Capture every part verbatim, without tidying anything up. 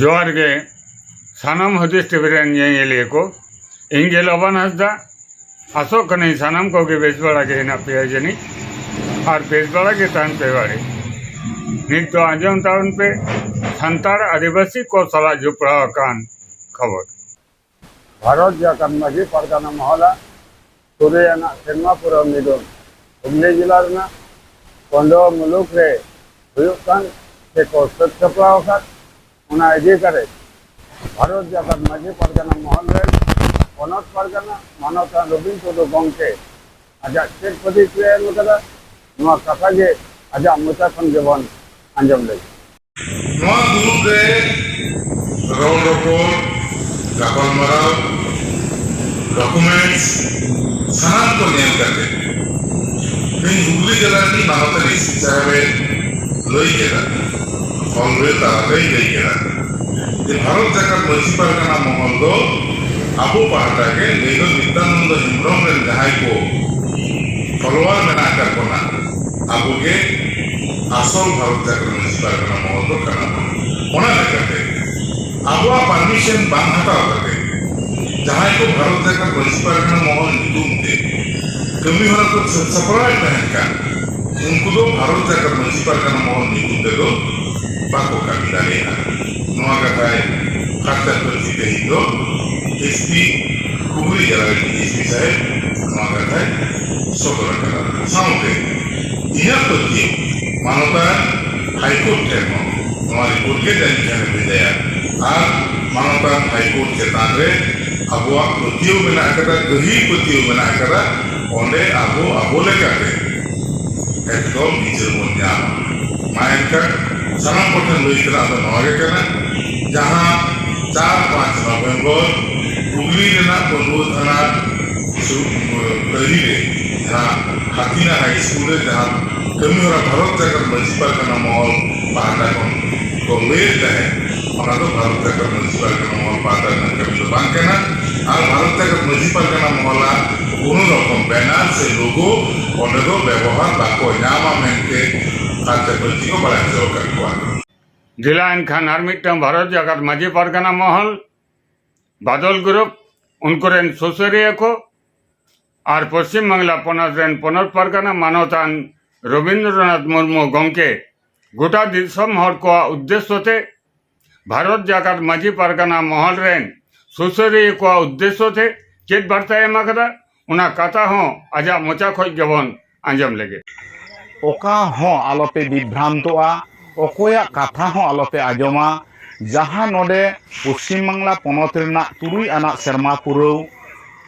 ᱡᱚᱦᱟᱨ ᱜᱮ ᱥᱟᱱᱟᱢ ᱦᱩᱫᱤᱥ ᱴᱤᱵᱷᱤ ᱨᱮᱱ ᱧᱮᱧᱮᱞᱤᱭᱟᱹ ᱠᱚ᱾ ᱤᱧ ᱜᱮ ᱞᱚᱵᱟᱱ ᱦᱟᱸᱥᱫᱟ᱾ ᱟᱥᱚᱜ ᱠᱟᱹᱱᱟᱹᱧ ᱥᱟᱱᱟᱢ ᱠᱚᱜᱮ ᱵᱮᱥ ᱵᱟᱲᱟ ᱜᱮ ᱦᱮᱱᱟᱜ ᱯᱮᱭᱟ ᱡᱟᱹᱱᱤᱡ, ᱟᱨ ᱵᱮᱥ ᱵᱟᱲᱟ ᱜᱮ ᱛᱟᱦᱮᱱ ᱯᱮ ᱵᱟᱲᱮ᱾ ᱱᱤᱛ ᱫᱚ ᱟᱸᱡᱚᱢ ᱛᱟᱵᱚᱱ ᱯᱮ ᱥᱟᱱᱛᱟᱲ ᱟᱹᱫᱤᱵᱟᱹᱥᱤ ᱠᱚ ᱥᱟᱞᱟᱜ ᱡᱚᱯᱲᱟᱣ ᱟᱠᱟᱱ ᱠᱷᱚᱵᱚᱨ᱾ ᱵᱷᱟᱨᱚᱛ ᱡᱟᱠᱟᱛ ᱢᱟᱹᱡᱷᱤ ᱯᱟᱨᱜᱟᱱᱟ ᱢᱚᱦᱚᱞᱟᱜ ᱛᱩᱨᱩᱭ ᱟᱱᱟᱜ ᱥᱮᱨᱢᱟ ᱯᱩᱨᱟᱹᱣ ᱢᱤᱫᱩᱱ ᱦᱩᱜᱽᱞᱤ ᱡᱮᱞᱟ ᱨᱮᱱᱟᱜ ᱠᱚᱸᱰᱚ ᱢᱩᱞᱩᱠ ᱨᱮ ᱦᱩᱭᱩᱜ ᱠᱟᱱ ᱥᱮᱠᱚ ᱥᱟᱹᱛ ᱥᱟᱯᱲᱟᱣ ᱟᱠᱟᱫ, ᱚᱱᱟ ᱤᱫᱤ ᱠᱟᱛᱮ ᱵᱷᱟᱨᱚᱛ ᱡᱟᱠᱟᱛ ᱢᱟᱹᱡᱷᱤ ᱯᱟᱨᱜᱟᱱᱟ ᱢᱚᱦᱚᱞ ᱨᱮᱱ ᱯᱚᱱᱚᱛ ᱯᱟᱨᱜᱟᱱᱟ ᱢᱟᱱᱚᱛᱟᱱ ᱨᱚᱵᱤᱱ ᱴᱩᱰᱩ ᱜᱚᱢᱠᱮ ᱟᱡᱟᱜ ᱪᱮᱫ ᱯᱨᱚᱛᱤᱠᱨᱤᱭᱟ ᱮᱢ ᱟᱠᱟᱫᱟ, ᱱᱚᱣᱟ ᱠᱟᱛᱷᱟ ᱜᱮ ᱟᱡᱟᱜ ᱢᱚᱪᱟ ᱠᱷᱚᱱ ᱜᱮᱵᱚᱱ ᱟᱸᱡᱚᱢ ᱞᱮᱜᱮ᱾ ᱱᱚᱣᱟ ᱫᱩᱲᱩᱵ ᱨᱮ ᱨᱚᱲ ᱨᱚᱯᱚᱲ, ᱜᱟᱯᱟᱞᱢᱟᱨᱟᱣ, ᱰᱚᱠᱩᱢᱮᱱᱴᱥ ᱥᱟᱱᱟᱢ ᱠᱚ ᱧᱮᱞ ᱠᱟᱛᱮ ᱛᱮᱦᱮᱧ ᱦᱩᱜᱽᱞᱤ ᱡᱮᱞᱟ ᱨᱤᱱᱤᱡ ᱢᱟᱱᱚᱛᱟᱱ ᱮᱥ ᱯᱤ ᱥᱟᱦᱮᱵ ᱮ ᱞᱟᱹᱭ ᱠᱮᱫᱟ, ᱚᱞ ᱵᱮᱞ ᱛᱟᱞᱟᱛᱮᱭ ᱞᱟᱹᱭ ᱠᱮᱫᱟ ᱡᱮ ᱵᱷᱟᱨᱚᱛ ᱡᱟᱠᱟᱛ ᱢᱟᱹᱡᱷᱤ ᱯᱟᱨᱜᱟᱱᱟ ᱢᱚᱦᱚᱞ ᱫᱚ ᱟᱵᱚ ᱯᱟᱦᱴᱟ ᱜᱮ ᱞᱟᱹᱭ ᱫᱚ ᱱᱤᱛᱭᱟᱱᱚᱱᱫᱚ ᱦᱮᱢᱵᱨᱚᱢ ᱨᱮᱱ ᱡᱟᱦᱟᱸᱭ ᱠᱚ ᱯᱷᱚᱞᱳᱣᱟᱨ ᱢᱮᱱᱟᱜ ᱟᱠᱟᱫ ᱵᱚᱱᱟ, ᱟᱵᱚ ᱜᱮ ᱟᱥᱚᱞ ᱵᱷᱟᱨᱚᱛ ᱡᱟᱠᱟᱛ ᱢᱟᱹᱡᱷᱤ ᱯᱟᱨᱜᱟᱱᱟ ᱢᱚᱦᱚᱞ ᱫᱚ ᱠᱟᱱᱟ ᱵᱚᱱ᱾ ᱚᱱᱟ ᱞᱮᱠᱟᱛᱮ ᱟᱵᱚᱣᱟᱜ ᱯᱟᱨᱢᱤᱥᱚᱱ ᱵᱟᱝ ᱦᱟᱛᱟᱣ ᱠᱟᱛᱮ ᱡᱟᱦᱟᱸᱭ ᱠᱚ ᱵᱷᱟᱨᱚᱛ ᱡᱟᱠᱟᱛ ᱢᱟᱹᱡᱷᱤ ᱯᱟᱨᱜᱟᱱᱟ ᱢᱚᱦᱚᱞ ᱧᱩᱛᱩᱢ ᱛᱮ ᱠᱟᱹᱢᱤ ᱦᱚᱨᱟ ᱠᱚ ᱥᱟᱹᱛ ᱥᱟᱯᱲᱟᱣᱮᱫ ᱛᱟᱦᱮᱸᱱ ᱠᱷᱟᱱ, ᱩᱱᱠᱩ ᱫᱚ ᱵᱷᱟᱨᱚᱛ ᱡᱟᱠᱟᱛ ᱢᱟᱹᱡᱷᱤ ᱯᱟᱨᱜᱟᱱᱟ ᱢᱚᱦᱚᱞ ᱧᱩᱛᱩᱢ ᱛᱮᱫᱚ ᱵᱟᱠᱚ ᱠᱟᱹᱢᱤ ᱫᱟᱲᱮᱭᱟᱜᱼᱟ᱾ ᱱᱚᱣᱟ ᱠᱟᱛᱷᱟᱭ ᱯᱷᱟᱨᱪᱟ ᱯᱷᱟᱹᱨᱪᱤ ᱛᱮᱦᱮᱧ ᱫᱚ ᱮᱥ ᱯᱤ ᱦᱩᱜᱽᱞᱤ ᱡᱮᱞᱟ ᱨᱤᱱᱤᱡ ᱮᱥ ᱯᱤ ᱥᱟᱦᱮᱵ ᱱᱚᱣᱟ ᱠᱟᱛᱷᱟᱭ ᱥᱚᱫᱚᱨ ᱟᱠᱟᱫᱟ᱾ ᱥᱟᱶᱛᱮ ᱤᱧᱟᱹᱜ ᱯᱟᱹᱛᱭᱟᱹᱣ ᱢᱟᱱᱚᱛᱟᱱ ᱦᱟᱭᱠᱳᱨᱴ ᱴᱷᱮᱱ ᱦᱚᱸ ᱱᱚᱣᱟ ᱨᱤᱯᱳᱨᱴ ᱜᱮ ᱡᱟᱹᱱᱤᱡ ᱠᱷᱟᱱᱮ ᱵᱷᱮᱡᱟᱭᱟ᱾ ᱟᱨ ᱢᱟᱱᱚᱛᱟᱱ ᱦᱟᱭᱠᱳᱨᱴ ᱪᱮᱛᱟᱱ ᱨᱮ ᱟᱵᱚᱣᱟᱜ ᱯᱟᱹᱛᱭᱟᱹᱣ ᱢᱮᱱᱟᱜ ᱟᱠᱟᱫᱟ, ᱜᱟᱹᱦᱤᱨ ᱯᱟᱹᱛᱭᱟᱹᱣ ᱢᱮᱱᱟᱜ ᱟᱠᱟᱫᱟ, ᱚᱸᱰᱮ ᱟᱵᱚ ᱟᱵᱚ ᱞᱮᱠᱟᱛᱮ ᱮᱠᱫᱚᱢ ᱵᱤᱪᱟᱹᱨ ᱵᱚᱱ ᱧᱟᱢᱟ᱾ ᱢᱟ ᱮᱱᱠᱷᱟᱱ ᱥᱟᱱᱟᱢ ᱠᱚᱴᱷᱮᱱ ᱞᱟᱹᱭ ᱛᱮᱱᱟᱜ ᱫᱚ ᱱᱚᱣᱟ ᱜᱮ ᱠᱟᱱᱟ, ᱡᱟᱦᱟᱸ ᱪᱟᱨ ᱯᱟᱸᱪ ᱱᱚᱵᱷᱮᱢᱵᱚᱨ ᱦᱩᱜᱽᱞᱤ ᱨᱮᱱᱟᱜ ᱯᱟᱹᱰᱩᱣᱟᱹ ᱛᱷᱟᱱᱟ ᱥᱩᱨ, ᱛᱟᱹᱨᱤ ᱨᱮ ᱡᱟᱦᱟᱸ ᱦᱟᱹᱛᱤᱱᱟ ᱦᱟᱭ ᱥᱠᱩᱞ ᱨᱮ ᱡᱟᱦᱟᱸ ᱠᱟᱹᱢᱤ ᱦᱚᱨᱟ ᱵᱷᱟᱨᱚᱛ ᱡᱟᱠᱟᱛ ᱢᱟᱹᱡᱷᱤ ᱯᱟᱨᱜᱟᱱᱟ ᱢᱚᱦᱚᱞ ᱯᱟᱦᱴᱟ ᱠᱷᱚᱱ ᱠᱚ ᱞᱟᱹᱭᱮᱫ ᱛᱟᱦᱮᱸᱫ, ᱚᱱᱟ ᱫᱚ ᱵᱷᱟᱨᱚᱛ ᱡᱟᱠᱟᱛ ᱢᱟᱹᱡᱷᱤ ᱯᱟᱨᱜᱟᱱᱟ ᱢᱚᱦᱚᱞ ᱯᱟᱦᱴᱟ ᱨᱮᱱᱟᱜ ᱠᱟᱹᱢᱤ ᱫᱚ ᱵᱟᱝ ᱠᱟᱱᱟ᱾ ᱟᱨ ᱵᱷᱟᱨᱚᱛ ᱡᱟᱠᱟᱛ ᱢᱟᱹᱡᱷᱤ ᱯᱟᱨᱜᱟᱱᱟ ᱢᱚᱦᱚᱞᱟᱜ ᱠᱳᱱᱳ ᱨᱚᱠᱚᱢ ᱵᱮᱱᱟᱨ ᱥᱮ ᱞᱳᱜᱳ ᱚᱸᱰᱮ ᱫᱚ ᱵᱮᱵᱚᱦᱟᱨ ᱵᱟᱠᱚ ᱧᱟᱢᱟ ᱢᱮᱱᱛᱮ ᱯᱷᱟᱨᱪᱟ ᱯᱷᱟᱹᱨᱪᱤ ᱠᱚ ᱵᱟᱲᱟᱭ ᱦᱚᱪᱚ ᱟᱠᱟᱫ ᱠᱚᱣᱟ᱾ ᱫᱮᱞᱟ ᱮᱱᱠᱷᱟᱱ ᱟᱨ ᱢᱤᱫᱴᱟᱝ ᱵᱷᱟᱨᱚᱛ ᱡᱟᱠᱟᱛ ᱢᱟᱹᱡᱷᱤ ᱯᱟᱨᱜᱟᱱᱟ ᱢᱚᱦᱚᱞ, ᱵᱟᱫᱚᱞ ᱜᱨᱩᱯ, ᱩᱱᱠᱩ ᱨᱮᱱ ᱥᱩᱥᱟᱹᱨᱤᱭᱟᱹ ᱠᱚ ᱟᱨ ᱯᱚᱥᱪᱤᱢ ᱵᱟᱝᱞᱟ ᱯᱚᱱᱚᱛ ᱨᱮᱱ ᱯᱚᱱᱚᱛ ᱯᱟᱨᱜᱟᱱᱟ ᱢᱟᱱᱚᱛᱟᱱ ᱨᱚᱵᱤᱱᱫᱨᱚᱱᱟᱛᱷ ᱢᱩᱨᱢᱩ ᱜᱚᱢᱠᱮ ᱜᱚᱴᱟ ᱫᱤᱥᱚᱢ ᱦᱚᱲ ᱠᱚᱣᱟᱜ ᱩᱫᱽᱫᱮᱥᱥᱚ ᱛᱮ ᱵᱷᱟᱨᱚᱛ ᱡᱟᱠᱟᱛ ᱢᱟᱹᱡᱷᱤ ᱯᱟᱨᱜᱟᱱᱟ ᱢᱚᱦᱚᱞ ᱨᱮᱱ ᱥᱩᱥᱟᱹᱨᱤᱭᱟᱹ ᱠᱚᱣᱟᱜ ᱩᱫᱽᱫᱮᱥᱥᱚ ᱛᱮ ᱪᱮᱫ ᱵᱟᱨᱛᱟᱭ ᱮᱢ ᱟᱠᱟᱫᱟ, ᱚᱱᱟ ᱠᱟᱛᱷᱟ ᱦᱚᱸ ᱟᱡᱟᱜ ᱢᱚᱪᱟ ᱠᱷᱚᱱ ᱜᱮᱵᱚᱱ ᱟᱸᱡᱚᱢ ᱞᱮᱜᱮ᱾ ᱚᱠᱟ ᱦᱚᱸ ᱟᱞᱚᱯᱮ ᱵᱤᱵᱷᱨᱟᱱᱛᱚᱜᱼᱟ, ᱚᱠᱚᱭᱟᱜ ᱠᱟᱛᱷᱟ ᱦᱚᱸ ᱟᱞᱚᱯᱮ ᱟᱸᱡᱚᱢᱟ᱾ ᱡᱟᱦᱟᱸ ᱱᱚᱰᱮ ᱯᱚᱥᱪᱤᱢ ᱵᱟᱝᱞᱟ ᱯᱚᱱᱚᱛ ᱨᱮᱱᱟᱜ ᱛᱩᱨᱩᱭ ᱟᱱᱟᱜ ᱥᱮᱨᱢᱟ ᱯᱩᱨᱟᱹᱣ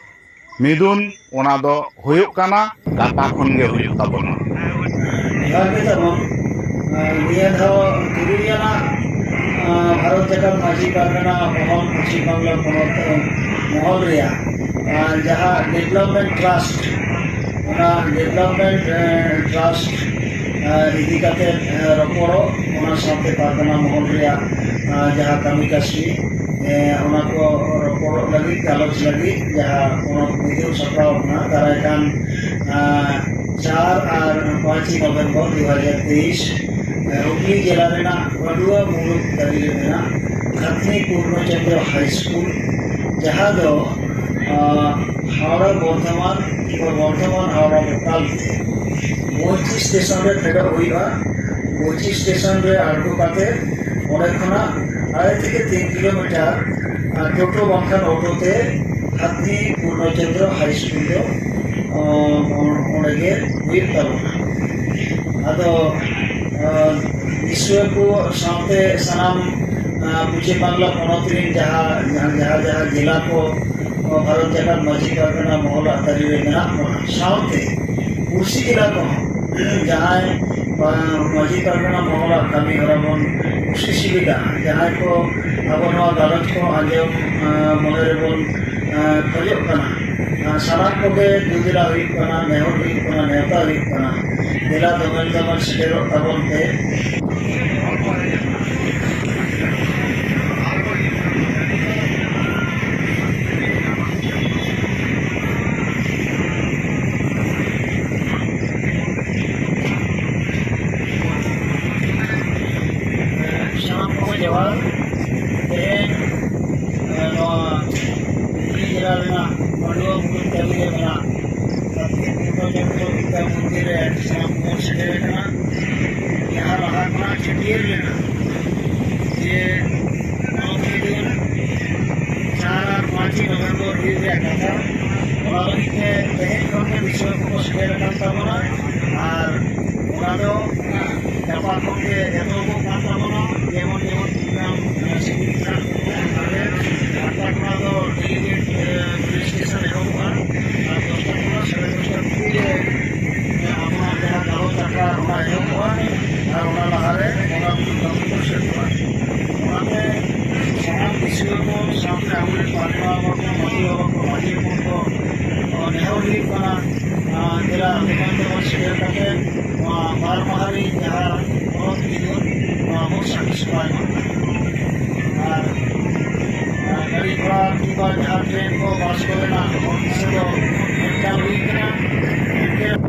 ᱢᱤᱫᱩᱱ, ᱚᱱᱟ ᱫᱚ ᱦᱩᱭᱩᱜ ᱠᱟᱱᱟ ᱜᱟᱯᱟ ᱠᱷᱚᱱ ᱜᱮ ᱦᱩᱭᱩᱜ ᱛᱟᱵᱚᱱᱟ᱾ ᱡᱚᱦᱟᱨ ᱜᱮ ᱛᱟᱵᱚᱱ᱾ ᱟᱨ ᱱᱤᱭᱟᱹ ᱫᱷᱟᱣ ᱛᱩᱨᱩᱭ ᱟᱱᱟᱜ, ᱟᱨ, ᱵᱷᱟᱨᱚᱛ ᱡᱟᱠᱟᱛ ᱢᱟᱹᱡᱷᱤ ᱯᱟᱨᱜᱟᱱᱟ ᱢᱚᱦᱚᱞ ᱯᱚᱥᱪᱤᱢ ᱵᱟᱝᱞᱟ ᱯᱚᱱᱚᱛ ᱢᱚᱦᱚᱞ ᱨᱮᱭᱟᱜ, ᱟᱨ, ᱡᱟᱦᱟᱸ development trust, ᱚᱱᱟ development, ᱮ, trust, ᱮ, ᱤᱫᱤ ᱠᱟᱛᱮ, ᱮ, ᱨᱚᱯᱚᱲᱚᱜ, ᱚᱱᱟ ᱥᱟᱶᱛᱮ ᱯᱟᱨᱜᱟᱱᱟ ᱢᱚᱦᱚᱞ ᱨᱮᱭᱟᱜ, ᱮ, ᱡᱟᱦᱟᱸ ᱠᱟᱹᱢᱤ ᱠᱟᱹᱥᱱᱤ, ᱮ, ᱚᱱᱟ ᱠᱚ ᱨᱚᱯᱚᱲᱚᱜ ᱞᱟᱹᱜᱤᱫ, ᱜᱟᱞᱚᱪ ᱞᱟᱹᱜᱤᱫ ᱡᱟᱦᱟᱸ ᱯᱚᱱᱚᱛ ᱢᱤᱫᱩᱱ ᱥᱟᱯᱲᱟᱣ ᱟᱠᱟᱱᱟ, ᱫᱟᱨᱟᱭ ᱠᱟᱱ, ᱮ, ᱪᱟᱨ ᱟᱨ ᱯᱟᱸᱪ ᱱᱚᱵᱷᱮᱢᱵᱚᱨ ᱫᱩ ᱦᱟᱡᱟᱨ ᱛᱮᱭᱤᱥ, ᱮ, ᱦᱩᱜᱽᱞᱤ ᱡᱮᱞᱟ ᱨᱮᱱᱟᱜ ᱯᱟᱹᱰᱩᱣᱟ ᱢᱩᱞᱩᱠ ᱛᱟᱹᱨᱤ ᱨᱮ ᱢᱮᱱᱟᱜ ᱠᱷᱟᱛᱱᱤ ᱯᱩᱨᱱᱚᱪᱚᱱᱫᱨᱚ ᱦᱟᱭ ᱥᱠᱩᱞ, ᱡᱟᱦᱟᱸ ᱫᱚ, ᱟ, ᱦᱟᱣᱲᱟ ᱵᱚᱨᱫᱷᱚᱢᱟᱱ ᱠᱤᱝᱵᱟ ᱵᱚᱨᱫᱷᱚᱢᱟᱱ ᱦᱟᱣᱲᱟ ᱞᱳᱠᱟᱞ ᱛᱮ ᱵᱚᱸᱪᱤ ᱥᱴᱮᱥᱚᱱ ᱨᱮ ᱯᱷᱮᱰᱚᱜ ᱦᱩᱭᱩᱜᱼᱟ᱾ ᱵᱚᱸᱪᱤ ᱥᱴᱮᱥᱚᱱ ᱨᱮ ᱟᱬᱜᱚ ᱠᱟᱛᱮ ᱚᱸᱰᱮ ᱠᱷᱚᱱᱟᱜ ᱟᱲᱟᱭ ᱛᱷᱮᱠᱮ ᱛᱤᱱ ᱠᱤᱞᱳᱢᱤᱴᱟᱨ, ᱟ, ᱴᱳᱴᱳ ᱵᱟᱝᱠᱷᱟᱱ ᱚᱴᱳ ᱛᱮ ᱠᱷᱟᱛᱱᱤ ᱯᱩᱨᱱᱚᱪᱚᱱᱫᱨᱚ ᱦᱟᱭ ᱥᱠᱩᱞ ᱫᱚ, ᱚ, ᱚᱸᱰᱮ ᱜᱮ ᱦᱩᱭᱩᱜ ᱛᱟᱵᱚᱱᱟ᱾ ᱟᱫᱚ, ᱟ, ᱫᱤᱥᱩᱣᱟᱹ ᱠᱚ ᱥᱟᱶᱛᱮ ᱥᱟᱱᱟᱢ, ᱟ, ᱯᱚᱪᱷᱤᱢ ᱵᱟᱝᱞᱟ ᱯᱚᱱᱚᱛ ᱨᱮᱱ ᱡᱟᱦᱟᱸ, ᱡᱟᱦᱟᱸ, ᱡᱟᱦᱟᱸ, ᱡᱟᱦᱟᱸ ᱡᱮᱞᱟ ᱠᱚ, ᱚ, ᱵᱷᱟᱨᱚᱛ ᱡᱟᱠᱟᱛ ᱢᱟᱹᱡᱷᱤ ᱯᱟᱨᱜᱟᱱᱟ ᱢᱚᱦᱚᱞᱟᱜ ᱛᱟᱹᱨᱤ ᱨᱮ ᱢᱮᱱᱟᱜ ᱵᱚᱱᱟ, ᱥᱟᱶᱛᱮ ᱯᱩᱲᱥᱤ ᱡᱮᱞᱟ ᱠᱚᱦᱚᱸ ᱡᱟᱦᱟᱸᱭ, ᱟ, ᱢᱟᱹᱡᱷᱤ ᱯᱟᱨᱜᱟᱱᱟ ᱢᱚᱦᱚᱞᱟᱜ ᱠᱟᱹᱢᱤ ᱦᱚᱨᱟ ᱵᱚᱱ ᱠᱩᱥᱤ ᱥᱤᱵᱤᱞᱟ, ᱡᱟᱦᱟᱸᱭ ᱠᱚ ᱟᱵᱚ ᱱᱚᱣᱟ ᱜᱟᱞᱚᱪ ᱠᱚ ᱟᱸᱡᱚᱢ, ᱟ, ᱢᱚᱱᱮ ᱨᱮᱵᱚᱱ, ᱟ, ᱠᱷᱚᱡᱚᱜ ᱠᱟᱱᱟ, ᱟ, ᱥᱟᱱᱟᱢ ᱠᱚᱜᱮ ᱫᱩᱞᱟᱹᱲ ᱦᱩᱭᱩᱜ ᱠᱟᱱᱟ, ᱱᱮᱦᱚᱨ ᱦᱩᱭᱩᱜ ᱠᱟᱱᱟ, ᱱᱮᱣᱛᱟ ᱦᱩᱭᱩᱜ ᱠᱟᱱᱟ᱾ ᱫᱮᱞᱟ ᱫᱚᱢᱮᱞ ᱫᱚᱢᱮᱞ ᱥᱮᱴᱮᱨᱚᱜ ᱛᱟᱵᱚᱱ ᱯᱮ᱾ ᱵᱤᱫᱽᱫᱟ ᱢᱚᱱᱫᱤᱨ ᱨᱮ ᱥᱟᱱᱟᱢ ᱠᱚᱵᱚᱱ ᱥᱮᱴᱮᱨ ᱟᱠᱟᱱᱟ᱾ ᱡᱟᱦᱟᱸ ᱞᱟᱦᱟ ᱠᱷᱚᱱᱟᱜ ᱪᱷᱟᱹᱴᱭᱟᱹᱨ ᱞᱮᱱᱟ ᱡᱮ ᱱᱚᱣᱟ ᱫᱤᱱ ᱪᱟᱨ ᱟᱨ ᱯᱟᱸᱪᱮᱭ ᱱᱚᱵᱷᱮᱢᱵᱚᱨ ᱦᱩᱭᱩᱜ ᱨᱮᱭᱟᱜ ᱠᱟᱛᱷᱟ, ᱚᱱᱟ ᱞᱟᱹᱜᱤᱫ ᱛᱮ ᱛᱮᱦᱮᱧ ᱠᱷᱚᱱ ᱜᱮ ᱫᱤᱥᱣᱟᱹ ᱠᱚᱠᱚ ᱥᱮᱴᱮᱨ ᱟᱠᱟᱱ ᱛᱟᱵᱚᱱᱟ᱾ ᱟᱨ ᱚᱱᱟ ᱫᱚ ᱜᱟᱯᱟ ᱠᱷᱚᱱ ᱜᱮ ᱮᱛᱚᱦᱚᱵᱚᱜ ᱠᱟᱱ ᱛᱟᱵᱚᱱᱟ᱾ ᱡᱮᱢᱚᱱ ᱡᱮᱢᱚᱱ program, ᱮ, ᱥᱤᱵᱤᱨ ᱠᱷᱚᱱᱟᱜ ᱫᱚ ᱰᱮᱞᱤᱜᱮᱴ, ᱮ, ᱨᱮᱡᱤᱥᱴᱨᱮᱥᱚᱱ ᱮᱦᱚᱵᱚᱜᱼᱟ᱾ ᱟᱨ ᱫᱚᱥᱴᱟ ᱠᱷᱚᱱᱟᱜ ᱥᱟᱲᱮ ᱫᱚᱥᱴᱟ ᱵᱷᱤᱛᱤᱨ ᱨᱮ, ᱮ, ᱟᱵᱚᱱᱟᱜ ᱡᱟᱦᱟᱸ ᱜᱟᱞᱚᱪ ᱟᱠᱷᱲᱟ, ᱚᱱᱟ ᱮᱦᱚᱵᱚᱜᱼᱟ᱾ ᱟᱨ ᱚᱱᱟ ᱞᱟᱦᱟᱨᱮ ᱵᱚᱸᱜᱟ ᱵᱩᱨᱩ ᱠᱟᱹᱢᱤ ᱠᱚ ᱥᱟᱹᱛᱚᱜᱼᱟ᱾ ᱚᱱᱟᱛᱮ ᱥᱟᱱᱟᱢ ᱫᱤᱥᱣᱟᱹ ᱠᱚ ᱥᱟᱶᱛᱮ ᱟᱵᱚᱨᱮᱱ ᱯᱟᱞᱮ ᱵᱟᱵᱟ ᱠᱚ, ᱢᱟᱹᱡᱷᱤ ᱵᱟᱵᱟ ᱠᱚ, ᱢᱟᱹᱡᱷᱤ ᱦᱚᱯᱚᱱ ᱠᱚ, ᱚ, ᱱᱮᱦᱚᱨ ᱦᱩᱭᱩᱜ ᱠᱟᱱᱟ, ᱟᱨ ᱫᱮᱞᱟ ᱞᱚᱜᱚᱱ ᱛᱮᱵᱚᱱ ᱥᱮᱴᱮᱨ ᱠᱟᱛᱮ ᱱᱚᱣᱟ ᱵᱟᱨ ᱢᱟᱦᱟ ᱨᱮ ᱡᱟᱦᱟᱸ ᱯᱚᱨᱚᱵᱽ ᱤᱫᱤ ᱫᱚ, ᱱᱚᱣᱟ ᱵᱚᱱ ᱥᱟᱹᱠᱷᱤ ᱥᱚᱵᱷᱟᱭ ᱢᱟ᱾ ᱟᱨ, ᱟᱨ ᱜᱟᱹᱰᱤ ᱜᱷᱚᱲᱟ ᱠᱤᱝᱵᱟ ᱡᱟᱦᱟᱸ ᱴᱨᱮᱱ ᱠᱚ, ᱵᱟᱥ ᱠᱚᱨᱮᱱᱟᱜ ᱦᱚᱨ ᱫᱤᱥᱟᱹ ᱫᱚ